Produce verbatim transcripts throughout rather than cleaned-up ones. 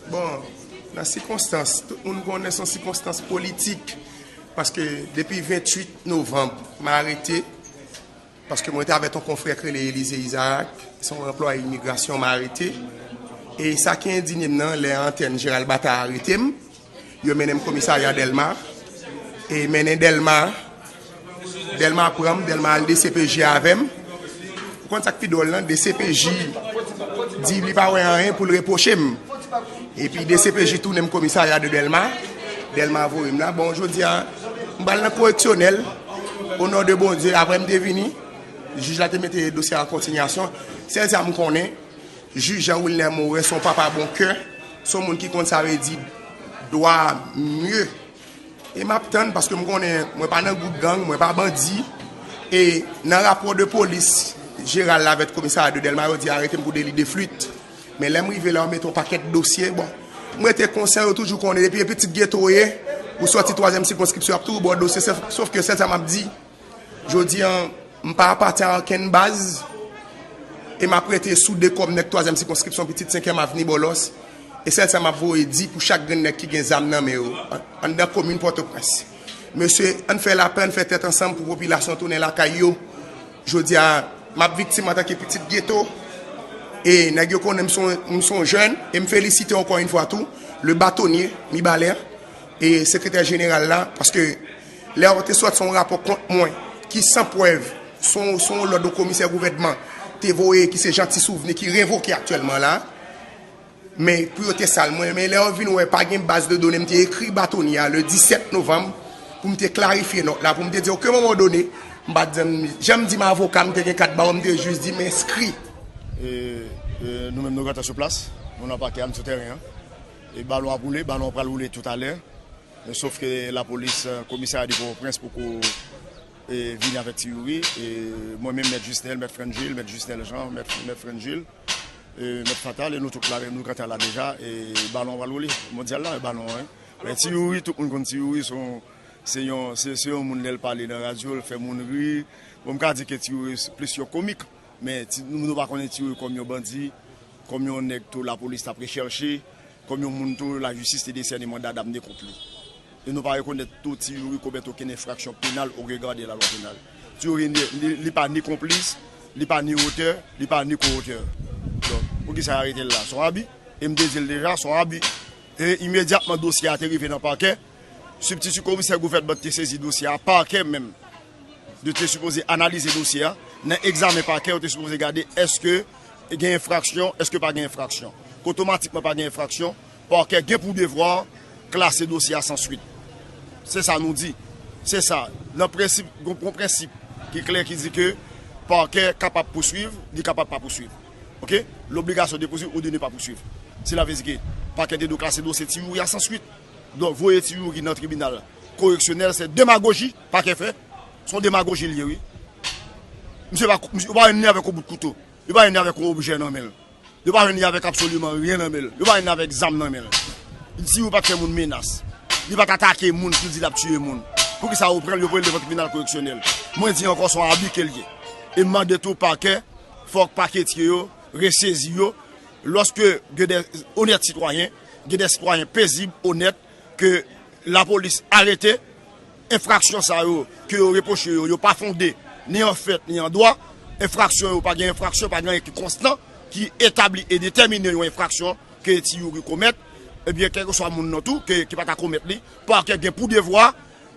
Bon, nan sikonstans, tout moun konnen se yon sikonstans politik, paske depi venntuit novanm, m arete, paske mwen te avèk yon konfrè k rele Elize Izarak, se yon anplwaye imigrasyon, m arete. E sa ki endinye m nan, lè antèn Jeral Bata arete m, yo mennen m komisarya Dèlma, e mennen Dèlma, Dèlma pran m, Dèlma al D C P J avè m. Ou konn sa k pi dwòl lan? D C P J di li pa wè anyen pou l repwoche m. Epi D C P J tounen m komisarya de Dèlma. Dèlma voye m la. Bon, jodi a, m pral nan koreksyonèl. O non de Bondye, apre m te vini, jij la te mete dosye a an kontinyasyon. Sèl sa m konnen, jij Jean Wilner Morin se yon papa bon kè, se yon moun ki konn sa vle di dwa mye. E m ap tann, paske m konnen mwen pa nan gwoup gang, mwen pa bandi. E nan rapò de polis jeral la avèk komisarya de Dèlma, yo di arete m pou deli de flit. Men lè m rive la, yo mete yon pakèt dosye. Bon, m rete konsa, yo toujou konnen, depi e pitit geto w ye, ou sòti twazyèm sikonskripsyon, y ap toujou ba w dosye. Sèf, sòf ke sèl sa m ap di, jodi a, m pa apatyen a okenn baz, e m ap rete sou de kòm nèg twazyèm sikonskripsyon, pitit senkyèm avni Bòlòs. E sèl sa m ap voye di pou chak grenn nèg ki gen zam nan men yo, an-, anndan komin Pòtoprens. Mesye, ann fè lapè, ann fè tèt ansanm pou popilasyon tounen lakay yo. Jodi a, m ap viktim antanke pitit geto. E nèg yo konnen m se yon, m se yon jèn, e m felisite ankò yon fwa tou, le bâtonnier Mibalè, e sekretè jeneral la, paske lè yo te sòti yon rapò kont mwen, ki san prèv, se yon, se yon lòd yon komisè gouvènman te voye, ki se Jeanty Souvenir, ki revoke aktyèlman la. Men pou yo te sal mwen, men lè yo vin wè pa gen baz de done, m te ekri bâtonnier a le disèt novanm pou m te klarifye nòt la, pou m te di, okenn moman done, m pa t janm, janm di m avoka, m te gen kat ba yo, m te jis di m enskri. E, e, nou menm nou gentan sou plas, nou nan pakè a, nou sou tèren an. E balon ap woule, balon an pral woule toutalè. Men sòf ke lapolis, e, komisarya de Pòtoprens poko, e, vini avèk Ti Youri. E mwen menm, mèt Jusnel, mèt Frangil, mèt Jusnel Jean, mèt, mèt Frangil, e mèt Fatal, e nou tout la, nou gentan la deja. E balon an pral woule. Mondyal la, e balon an, wi. Men Ti Youri, tout moun konn Ti Youri, se yon, se yon, se, se yon moun lè l pale nan radyo, l fè moun ri. Bon, m ka di ke Ti Youri se plis yon komik, men Ti, nou, nou pa konnen Ti Youri kòm yon bandi, kòm yon nèg tou lapolis t ap rechèche, kòm yon moun tou lajistis te desène manda damne kont li. E nou pa rekonèt tou Ti Youri komèt okenn enfraksyon penal au regard de la loi pénale. Ti Youri, li, li, li pa ni konplis, li pa ni otè, li pa ni ko-otè. Donk, poukisa y arete l la? Se yon abi. E m te di l deja, se yon abi. E imedyatman dosye a te rive nan pakè, sibtiti komisè gouvènman te sezi dosye a, pakè menm. Yo te sipoze analize dosye a. Nan egzamen pakè, yo te sipoze gade èske gen enfraksyon, èske pa gen enfraksyon. Otomatikman pa gen enfraksyon, pakè gen pou devwa klase dosye a san swit. Se sa nou di. Se sa. Nan prensip, gon, gon prensip ki klè ki di ke pakè kapab pouswiv, li kapab pa pouswiv. Oke? Lobligasyon de pouswiv ou de ne pa pouswiv. Sela vle di ke pakè te dwe klase dosye Ti Youri a san swit. Donk, voye Ti Youri nan tribinal koreksyonèl, se demagoji pakè fè. Se yon demagoji l ye, wi. Misye pa, misye pa jwenn li avèk yon bout kouto. Li pa jwenn li avèk yon objè nan men l. Li pa jwenn li avèk absoliman ryen nan men l. Li pa jwenn li avèk zam nan men l. Ti Youri pa t fè moun menas. Li pa t atake moun pou di l ap tiye moun. Poukisa yo pran l, yo voye l devan tribinal koreksyonèl? Mwen di ankò, se yon abi ke l ye. E m mande tou pakè, fòk paketye yo resezi yo, lòske gen de onèt sitwayen, gen de sitwayen pezib, onèt, ke lapolis arete, enfraksyon sa yo ke yo repwoche yo, yo pa fonde, ni an fèt, ni an dwa. Enfraksyon yo, pa gen enfraksyon, pa gen anyen ki konstan, ki etabli e detèmine yon enfraksyon ke Ti Youri komèt. Ebyen, kèlkeswa moun nan tou, ke, ki pa ta komèt li, pakè gen pou devwa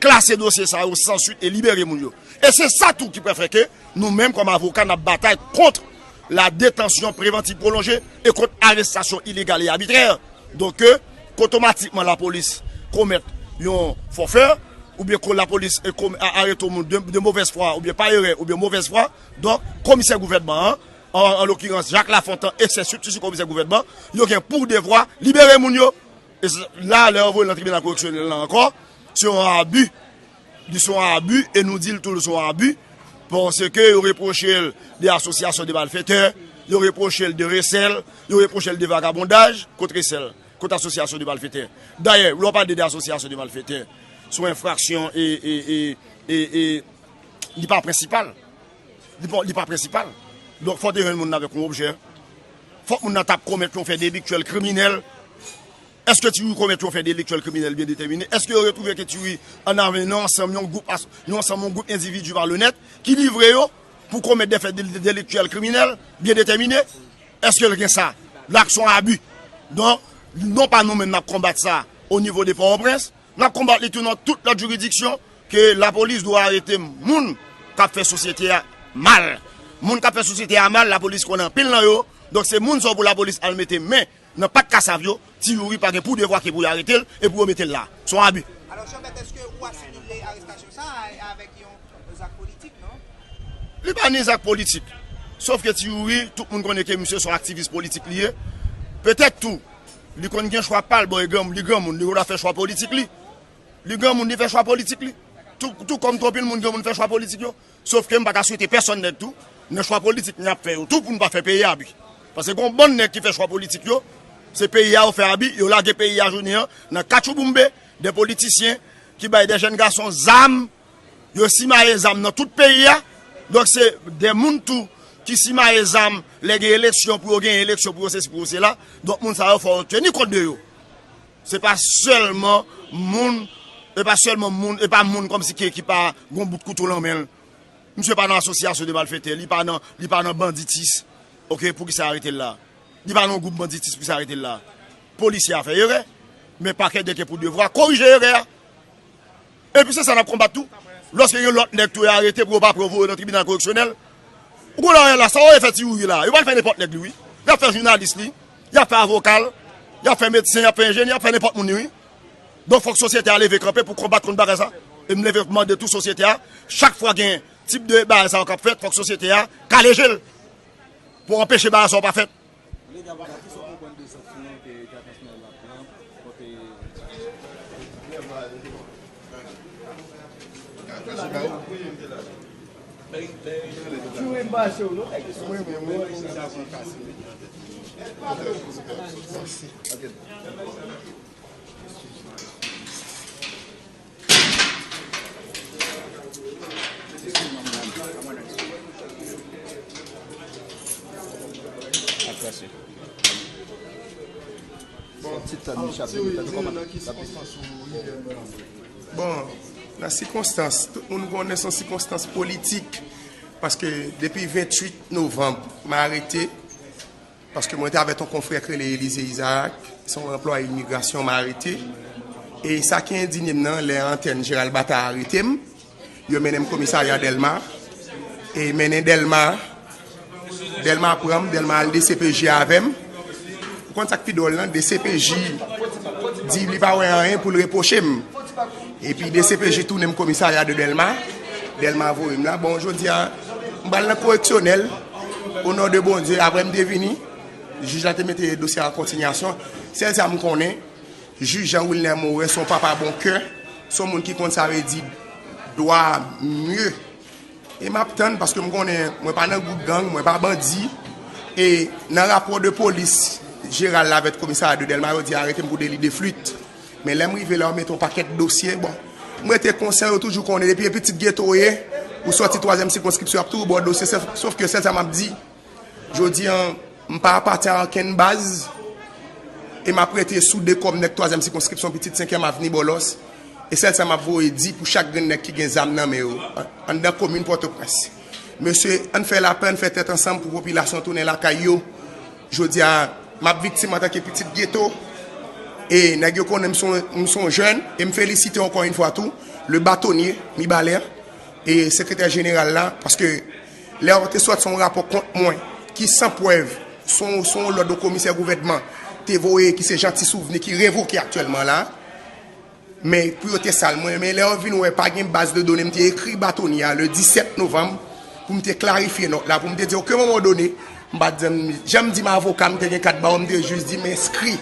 klase dosye sa yo san swit e libere moun yo. E se sa tou ki pral fè ke nou menm kòm avoka n ap batay kont la détention préventive prolongée e kont arestasyon ilegal e abitrè. Donk, ke otomatikman lapolis komèt yon fòfè, oubyen ke lapolis, e, kom-, a-, arete yon moun de, de mauvaise foi, oubyen pa erè, oubyen mauvaise foi, donk, komisè gouvènman an, an, an lokirans, Jacques Lafontant e se sibtiti komisè gouvènman, yo gen pou devwa libere moun yo. E se la, lè yo voye l nan tribinal koreksyonèl la ankò, se yon abi. Li se yon abi, e nou di l tou l se yon abi, paske yo repwoche l de asosyasyon de malfetè, yo repwoche l de resèl, yo repwoche l de vagabondaj, kot resèl, kot asosyasyon de malfetè. Dayè, lè w pale de asosyasyon de malfetè, se yon enfraksyon e, e, e, e, e li pa prensipal. Li pa, li pa prensipal. Donk, fò w te jwenn moun nan avèk yon objè. Fòk moun nan t ap komèt yon fè deliktyèl kriminèl. Èske Ti Youri komèt yon fè deliktyèl kriminèl byen detèmine? Èske yo retwouve ke Ti Youri annavè nan ansanm yon gwoup, yon ansanm yon gwoup endividi malonèt ki livre yo pou komèt de fè deliktyèl kriminèl byen detèmine? Èske l gen sa? L ap se yon abi. Donk, non pa nou menm n ap konbat sa o nivo de Pòtoprens, n ap konbat li tou nan tout lòt jiridiksyon ke lapolis dwe arete moun k ap fè sosyete a mal. Moun k ap fè sosyete a mal, lapolis konnen anpil nan yo. Donk, se moun sa yo pou lapolis al mete men nan pat kasav yo, Ti Youri pa gen pou devwa ke pou yo arete l e pou yo mete l la. Se yon abi. Alò, Jean-Bert, èske ou asimile arestasyon sa a avèk yon zak politik, non? Li pa ni zak politik. Sof ke Ti Youri, tout moun konnen ke misye se yon aktivis politik li ye. Petèt tou, li konn gen chwa pa l, bon, e gran, li granmoun, li dwe fè chwa politik li. Li granmoun, li fè chwa politik li. Tou, tou kòm twonpil moun granmoun fè chwa politik yo. Sof ke m pa ka swete pèsonn nèg tou, nan chwa politik n ap fè yo tou pou n pa fè peyi a abi. Paske gon bann nèg ki fè chwa politik yo, se peyi a yo fè abi, yo lage peyi a jounen an nan katchouboumbe de politisyen ki bay de jèn gason zam, yo simaye zam nan tout peyi a. Donk se de moun tou ki simaye zam lè gen eleksyon pou yo gen eleksyon pou yo sesi pou yo sela. Donk moun sa yo fò yo teni kont de yo. Se pa sèlman moun, e pa sèlman moun, e pa moun kòmsi ke ki pa gon bout kouto nan men l. Misye pa nan asosyasyon de malfetè, li pa nan, li pa nan banditis. Oke, poukisa arete l la? Li pa nan gwoup banditis, poukisa arete l la? Polisye a fè erè, men pakè gen pou devwa korije erè a. Epi se sa n ap konbat tou. Lòske gen lòt nèg tou yo arete pou yo pa pran voye nan tribinal koreksyonèl. Ou konn la, la, sa yo fè Ti Youri la? Yo pral fè nenpòt nèg li, wi. Y ap fè jounalis li, y ap fè avoka l, y ap fè medsen, y ap fè enjenyè, y ap fè nenpòt moun li, wi. Donk fòk sosyete a leve kanpe pou konbat kont bagay sa. E m leve mande tou sosyete a, chak fwa gen tip de bagay sa yo k ap fèt, fòk sosyete a kale je l pou anpeche bagay sa yo pa fèt. Legal Vanda, kisa w konprann de sanksyon ke Jacques Manuel la pran kont Ti Youri m pase w non, nèg. Mwen, mwen, mwen. Bon, nan sikonstans, tout moun konnen se yon sikonstans politik, paske depi venntuit novanm, m arete, paske mwen te avèk yon konfrè k rele Elize Isaac, se yon anplwaye imigrasyon m arete. E sa ki endinye m nan, lè antèn Jeral Bata arete m, yo mennen m komisarya Dèlma. E mennen Dèlma, Dèlma pran m, Dèlma al D C P J avè m. Ou konn sa k pi dwòl lan? D C P J di li pa wè anyen pou l repwoche m. Epi D C P J tounen m komisarya de Dèlma. Dèlma voye m la. Bon, jodi a, m pral nan koreksyonèl. O non de Bondye, apre m te vini, jij la te mete dosye a an kontinyasyon. Sèl sa m konnen, jij Jean Wilner Morin se yon papa bon kè, se yon moun ki konn sa vle di dwa mye. E m ap tann, paske m konnen mwen pa nan gwoup gang, mwen pa bandi. E nan rapò de polis jeneral la avèk komisarya de Dèlma, yo di arete m pou deli de flit. Men lè m rive la, yo mete yon pakèt dosye. Bon, m rete konsa, yo toujou konnen, depi e pitit geto w ye, ou sòti twazyèm sikonskripsyon, y ap toujou ba w dosye, sèf, sòf ke sèl sa m ap di, jodi a, m pa apatyen a okenn baz, e m ap rete sou de kò m nèg twazyèm sikonskripsyon, pitit senkyèm avni Bòlòs. E sèl sa m ap voye di pou chak grenn nèg ki gen zam nan men yo, an-, anndan komin Pòtoprens. Mesye, ann fè lapè, ann fè tèt ansanm pou popilasyon tounen lakay yo. Jodi a, m ap viktim antanke pitit geto. E nèg yo konnen m se yon, m se yon jèn, e m felisite ankò yon fwa tou, le bâtonnier Mibalè, e sekretè jeneral la, paske lè yo te sòti yon rapò kont mwen, ki san prèv, se yon, se yon lòd yon komisè gouvènman te voye, ki se Jean Ti Souvni, ki revoke aktyèlman la. Men pou yo te sal mwen, men lè yo vin wè pa gen baz de done, m te ekri bâtonnier a le disèt novanm pou m te klarifye nòt la, pou m te di, oke moman done, m pa t janm, janm di m avoka, m te gen kat ba yo, m te jis di m enskri